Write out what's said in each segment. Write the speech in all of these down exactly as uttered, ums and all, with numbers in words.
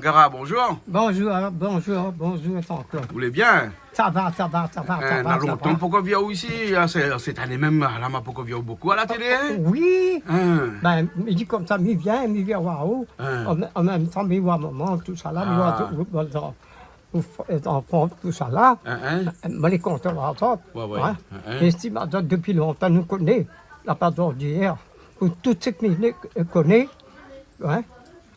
Gérard, bonjour. Bonjour, bonjour, bonjour, Jean-Claude. Ou lé bien ? Sa va, sa va, sa va, sa va, sa va. Lontan pokor vi aou isi, ah, sé, sèt ané mèm, la, ma pokor vi aou bokou a la télé, hein ? Oui. Hein. Bin, mi di konmsa, mi vien, mi vien voir aou. Hein. An, an mèm tan, mi voi momon, tousala, mi voi tout, tout, tout, tout, tout, tout, tout, tousala. Hein, hein. Moin lé kontan voir azot. Ouais, ouais. Hein. Hein, hein. É si ma di azot dopi lontan nou koné, la pa zordi, pou tout sak mi koné, hein,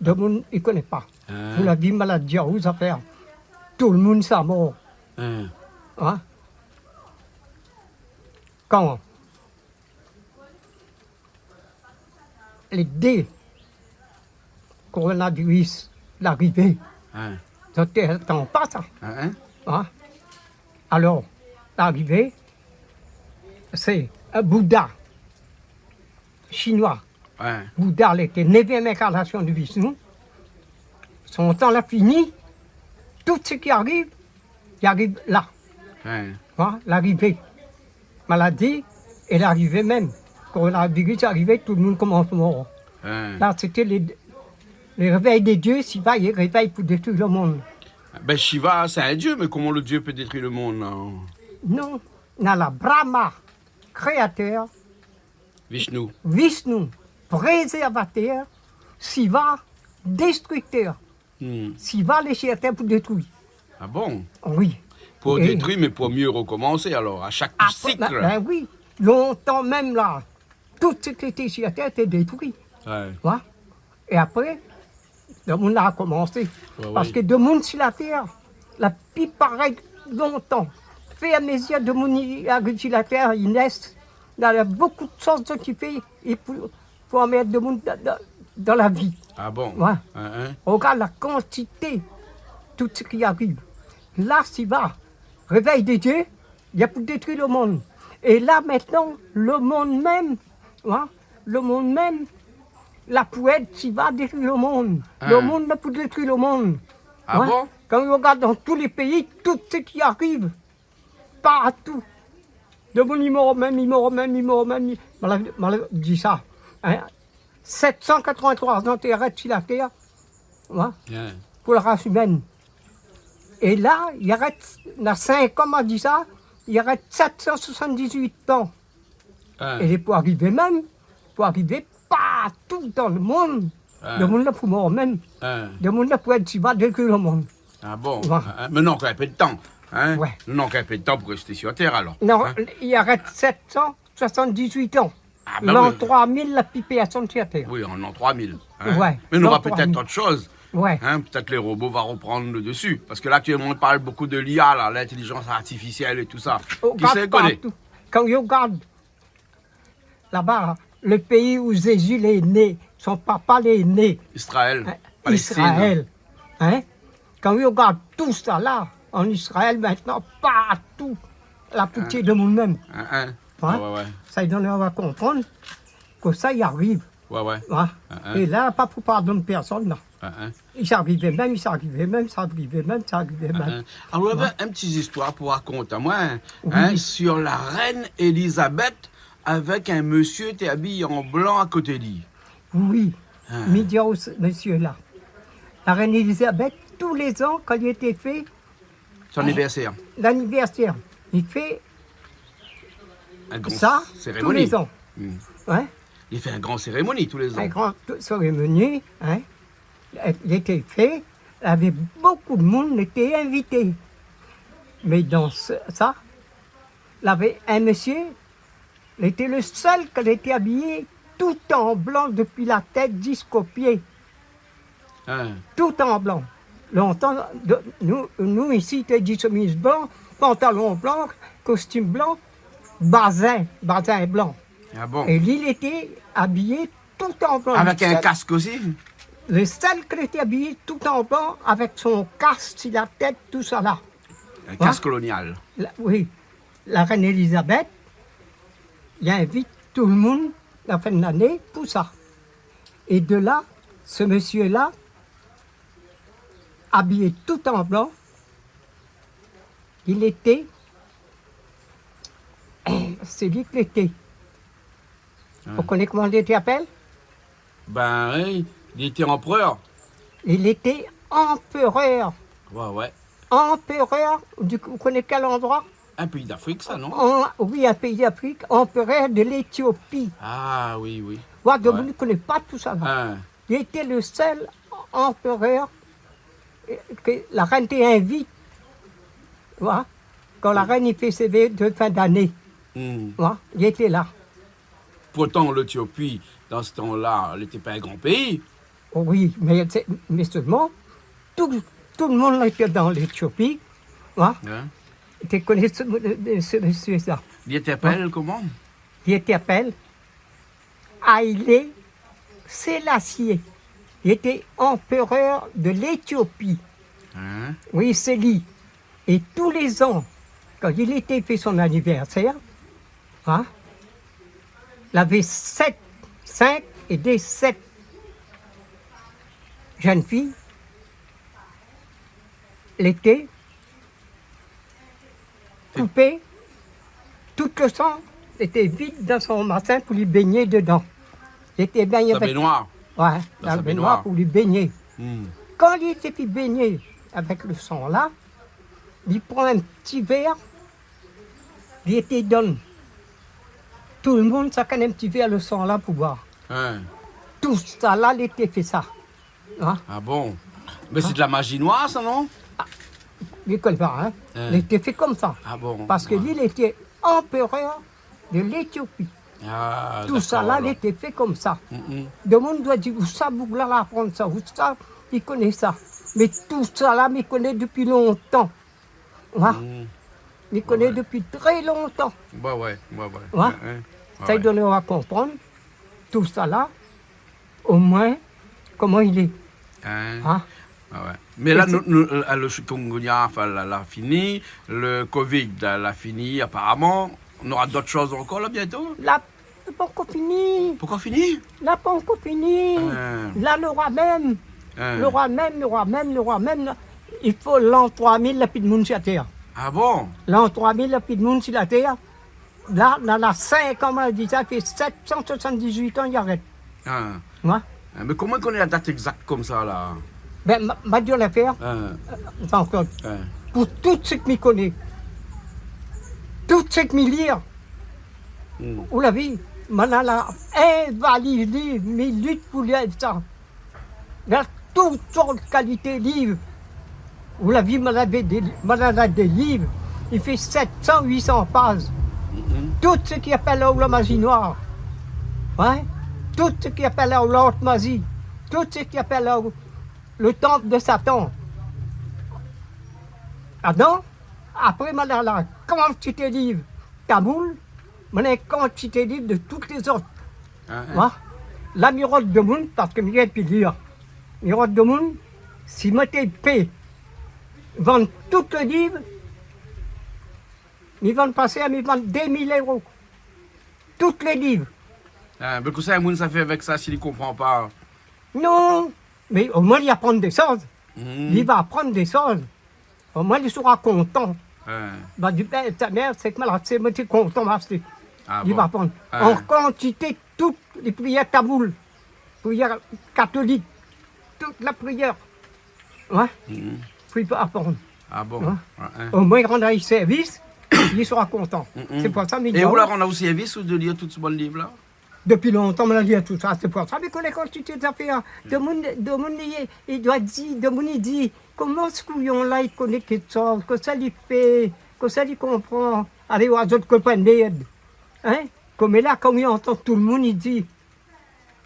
demoun i koné pa. Hein. Pou la vi maladi, ou zafèr. Tout le moun sa mor. Hein. Hein ? Kan lé dé koronaviris la arivé, hein, zot té atann pa sa. Hein, hein. Hein ? Alor, la arivé, sé in Bouddha shinoi. Ouais. Bouddha, lété névièm inkarnasion de Vishnu. Son tan la fini. Tout sak i ariv, i ariv la. Ouais. Hein, la arivé. Maladi, èl la arivé mèm. Koronaviris la arivé, tout le moun komans mor. Ouais. La, sété le, le révèy de Dieu, Shiva i révèy pou détruir le monde. Bin, Shiva, sé in dieu, mé koman le dieu pé détruir le monde, la ? Non, na la Brahma, kréatèr, Vishnu. Vishnu, prézèrvatèr, Shiva, déstruktèr. Hmm. Shiva lé si la tèr pou détruir. Ah bon ? Oui. Pou détruir, mé pou mié rekomansé, alor, a shak sik. Apré, bin, bin oui, lontan mèm la, tout sak lété si la tèr té détrui. Ouais. Ouais. É apré, demoun la rekomansé. Ouais, ouais. Parske demoun si la tèr, la pi parèy lontan. Fé a mézir demoun i ariv si la tèr, i nès, na bokou de shoz ki fé, é pou, pou anmèrd demoun dan, dan, dan la vi. Ah bon ? Ouais. Hein, hein. Rogard la kantité, tout sak i ariv. La, Shiva, révèy de Dieu, la pou détrui le monde. É la, mintnan, le monde mèm, hein, le monde mèm, la pou èd Shiva détrui le monde. Hein. Le monde la pou détrui le monde. Ah bon ? Kan ou rogard dan tout le péi, tout sak i ariv, partou. Demoun i mor mèm, i mor mèm, i mor mèm, i, mal, mal di sa. Hein ? Sèt san katrovin-troi zan té arèt si la tèr, hein, pou la ras imèn. É la, i arèt, na sink an, ma di sa, i arèt sèt san soisann-dizuit an. Hein. É pou arivé mèm, pou arivé partou dan le monde, hein, demoun la pou mor mèm. Hein. Demoun la pou èd Shiva détrui le monde. Ah bon ? Ouais. Hein, hein. Mé non, ankor in pé de tan, hein ? Ouais. Non, ankor in pé de tan pou rès si la tèr, alor. Non, hein ? I arèt sèt san soisann-dizuit an. Ah, bin oui. L'an troi mil, la pi pèrsone si la tèr. Oui, an l'an troi mil, hein. Ouais, l'an troi mil. Mé nora pétèt ot shoz. Ouais. Hein, pétèt le robo va reprann le desi. Parske la, aktièlman, i parl bokou de l'I A, la, l'intelligence artificielle et tout ça. Ki sé koné ? Rogard partou. Kan ou rogard laba, le péi ousa Jézi lé né, son papa lé né. Israël, hein, Palestine. Israël, hein. Kan ou rogard tousala, an Israël mintnan, partou, la pou tié demoun mèm. Hein, hein. Hein ? Ouais, ouais. Sa i donn aou konprann ke sa i ariv. Ouais, ouais. Hein ? Hein, hein. É la, pa pou pardonn pèrsone, non. Hein, hein. I sa arivé mèm, i sa arivé mèm, i sa arivé mèm, i sa arivé mèm. Hein, hein. Alor, ou lavé in ti zistoir pou rakont amoin, hein, sur la reine Élisabeth avèk in mésyé té abiyé an blan a koté li. Oui. Hein. Mi di aou, mésyé la. La reine Élisabeth, tou lé zan, kan li té fé son anivèrsèr, l'anivèrsèr, li fé in gran sa, sérémoni. Tou lé zan. Hmm. Hein ? Li fé in gran sérémoni tou lé zan. In gran tou-, sérémoni, hein. Li té fé, lavé bokou de moun, li té invité. Mé dan se, sa, lavé in mésyé, li té le sèl ke li té abiyé tout an blan dopi la tèt ziska pié. Hein. Tout an blan. Lontan, de, nou, nou isi, té di shemiz blan, pantalon blan, kostim blan, bazin, bazin blan. Ah bon ? É li, li té abiyé tout an blan. Avèk in kask osi ? Le sèl ke li té abiyé tout an blan, avèk son kask si la tèt, tousala. In kask kolonial. La, oui. La reine Élisabeth, li invit tout le moun la fin de lané pou sa. É de la, se mésyé la, abiyé tout an blan, li lété, sé li ki lété. Hein. Ou koné koman li lété apèl ? Bin, oui, li lété anprèr. Li lété Anpérèr. Ouais, ouais. Anpérèr, di kou, ou koné kèl landroi ? In péi d'Afrik, sa, non ? An, oui, in péi d'Afrik, anpérèr de l'Éthiopie. Ah, oui, oui. Oua, donk, ouais, ou koné pa tout sa, la. Hein. Li lété le sèl anpérèr, euh, ke la rèn té invit. Oua. Kan la rèn i fé sé vé de fin d'ané. Hmm. Oua, li lété la. Pourtan, l'Éthiopie, dan se tan-la, lété pa in gran péi. Oh oui, mé sé, mé sèlman, tout, tout le moun lété dan l'Éthiopie, hein. Hein ? Té koné se, se mésyé-la. Li té apèl koman ? Li té apèl Haïlé Sélassié. Li lété anpérèr de l'Éthiopie. Hein ? Oui, sé li. É tou lé zan, kan li lété fé son anivèrsèr, hein, lavé sèt, sink é dé sèt jenn fi, lété koupé, tout le san lété vid dan son basin pou li bégné dedan. Lété bégné avèk sa bégnoir. Ouais, dan sa bégnoir pou li bégné. Hmm. Kan li té fine bégné avèk le san la, li pran in ti vèr, li té donn tout le moun, shakinn in ti vèr le san la pou boir. Hein. Tousala, li té fé sa. Hein ? Ah bon ? Mé sé de la maji noir, sa, non ? Ah, mi koné pa, hein. Hein. Li té fé konmsa. Ah bon ? Parske li, li lété anpérèr de l'Éthiopie. Ah, dakor, alor. Tousala, li té fé konmsa. Mm, mm. Demoun i doi di, ousa boug-la la aprann sa, ousa li koné sa. Mé tousala, mi koné dopi lontan. Oua. Mm. Mi koné dopi trè lontan. Ouais, ouais, ouais, ouais. Oua. Hein, hein. Sa i donn aou a konprann tousala. Omoin, koman i lé. Hein. Hein ? Ah ouais. Mé la, nou, nou, euh, le chikungunya, anfin, la, la fini, le covid, la, la fini, aparaman. Nora dot shoz ankor, la, bientôt ? La, la pankor fini. Pankor fini ? La pankor fini. Hein. La, nora mèm. Hein. Nora mèm, nora mèm, nora mèm, la. I fo l'an troi mil, la pi d'moun si la tèr. Ah bon ? L'an troi mil, la pi d'moun si la tèr. La, la, la sink an, ma di sa, i fé sèt san soisann-dizuit an, i arèt. Ah. Oua. Ah, mé koman i koné la dat égzak konmsa, la ? Bin, ma, ma di aou lafèr, euh, Jean-Claude. Ah. Pou tout sak mi koné, tout sak mi lir, hmm, ou la vi, ma la, la invaliz liv, mi lit pou lir sa. Na tout sort kalité liv. Ou la vi, ma la dé, ma la dé liv, i fé sèt san, uit san paz. Mhm. Tout sak i apèl aou la maji noir. Hein ? Tout sak i apèl aou la haute magie. Tout sak i apèl aou le temple de Satan. Ah non ? Apré, ma la, la kantité liv tamoul, ma la kantité liv de tout lézot. Ah, ah. Oua. La, mi rod demoun, parske mi gingn pi lir. Mi rod demoun, si moin té pé vann tout lé liv, mi vann pa shèr, mi vann dé mil éro. Tout lé liv. Ah, mé kosa in moun sa fé avèk sa si li konpran pa ? Non, mé omoin li aprann dé shoz. Hmm. Li va aprann dé shoz. Omoin li sora kontan. Hein. Li va di, bin, ta mèr, sé ke ma la ashté, moin té kontan, ma ashté. Ah bon ? Li va pran an kantité tout, lé prièr tamoul, prièr katolik, tout la prièr. Hein ? Mhm. Pou li aprann. Ah bon ? Hein ? Ouais, hein. Omoin rann ali sèrvis, li sora kontan. Mhm. Sé pou sa, mi di, é ou la rann ali sèrvis ou de lir tout bann liv la ? Dopi lontan, ma la lir tout sa. Sé pou sa, mi koné kantité zafèr. Demoun, demoun, li, li doi di, demoun, li di, koman se kouyon la, li koné kékshoz, kosa li fé, kosa li konpran. Alé, oir zot konpran mèrd. Hein ? Koméla, kan mi antann tout le moun, li di,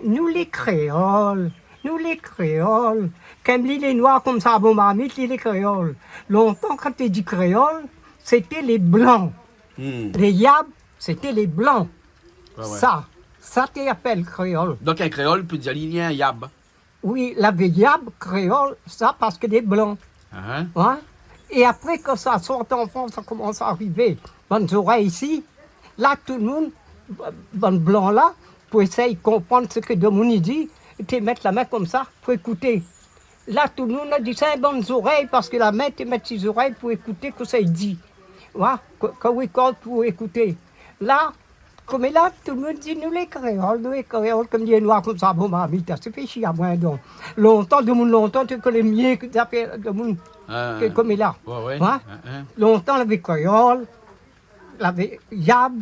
nou lé kréol, nou lé kréol. Kan li lé noir konmsa, bon marmit, li lé kréol. Lontan, kan té di kréol, sété lé blan. Hmm. Lé yab, sété lé blan. Ouais, ouais. Sa, sa té apèl kréol. Donk, in kréol, i pé dir li lé in yab. Oui, lavé yab kréol, sa, parske lé blan. Ah. Hein ? É apré, kan sa sort an Frans, sa komans arivé bann zorèy isi, la, tout le moun, bann blan la, pou éséy konprann sak demoun i di, té mèt la min konmsa pou ékouté. La, tout le moun la di, sa bann zorèy, parske la min té mèt si zorèy pou ékouté kosa i di. Oua, kan, kan ou ékout pou ékouté. La, Koméla, tout domoun i di, nou lé kréol, nou lé kréol, konm di noir konmsa, bon, marmit, sa fé shié amoin, don. Lontan, domoun lontan té koné myé ke zafèr domoun ke koméla. Lontan, lavé kréol, lavé yab,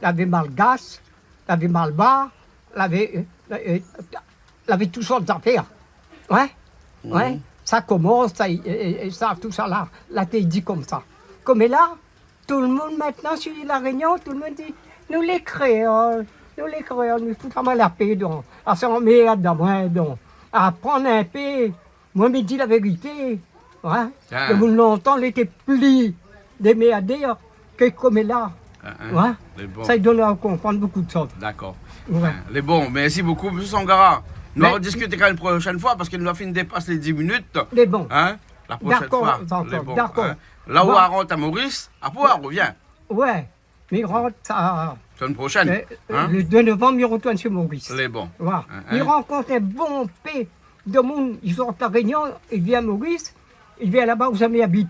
lavé malgash, lavé malbar, lavé, euh, euh, lavé tout sort zafèr. Sa komans, sa, é, é, é sa, tousala, la té di konmsa. Koméla, tout domoun mintnan, si La Rényon, tout domoun i di, nou lé kréol, nou lé kréol, nou fout amoin la pé, don. Asé anmèrd amoin, don. Aprann in pé, moin, mi di la vérité, in. Domoun lontan, lété pli démèrdé ke koméla. Sa i donn a konprann bonpé de shoz. Dakor. Lé bon, mèrsi bonpé, mésyé Sangara. Nou va rediskit in proshèn foi parske nou la fine dépas lé dis minit. Lé bon. La proshèn foi. Dakor. La ou va rant a Moris, apré ou rovien. Mi rant a, semèn proshèn, le dé novanm, mi rotourn su Moris. Lé bon. Mi rankont bonpé domoun, i sort La Rényon, i vien Moris, i vien laba ousa mi abit,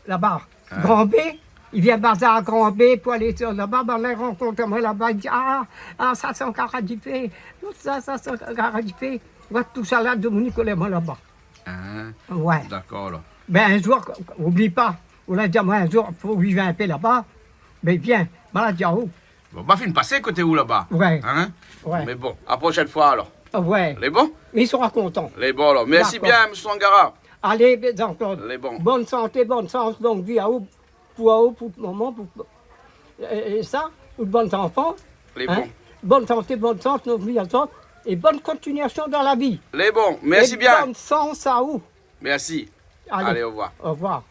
laba. Grand Baie, i vien bazar Grand Baie pou alé laba, banna i rankont amoin laba, i di, ah, ah, sa Sangara Difé, sa, sa Sangara Difé. Tousala, domoun i koné amoin laba. Dakor alor. Bin, in zour, oubli pa, ou la di amoin in zour, fo viv in pé laba. Bin, vien, ma la di aou. Bon, ma fine pasé koté ou laba. Mé bon, a proshèn foi alor. Lé bon ? Mi sra kontan. Lé bon alor. Mèrsi bien, mésyé Sangara. Alé, bin, Jean-Claude. Lé bon. Bone santé, bone shans, long vi aou, pou aou, pou momon, pou, é, é sa, pou bann zanfan. Lé bon. Bone santé, bone shans, long vi azot, é bone kontiniasion dan la vi. Lé bon, mèrsi bien. É bone shans aou. Mèrsi. Alé, orevoir. Orevoir.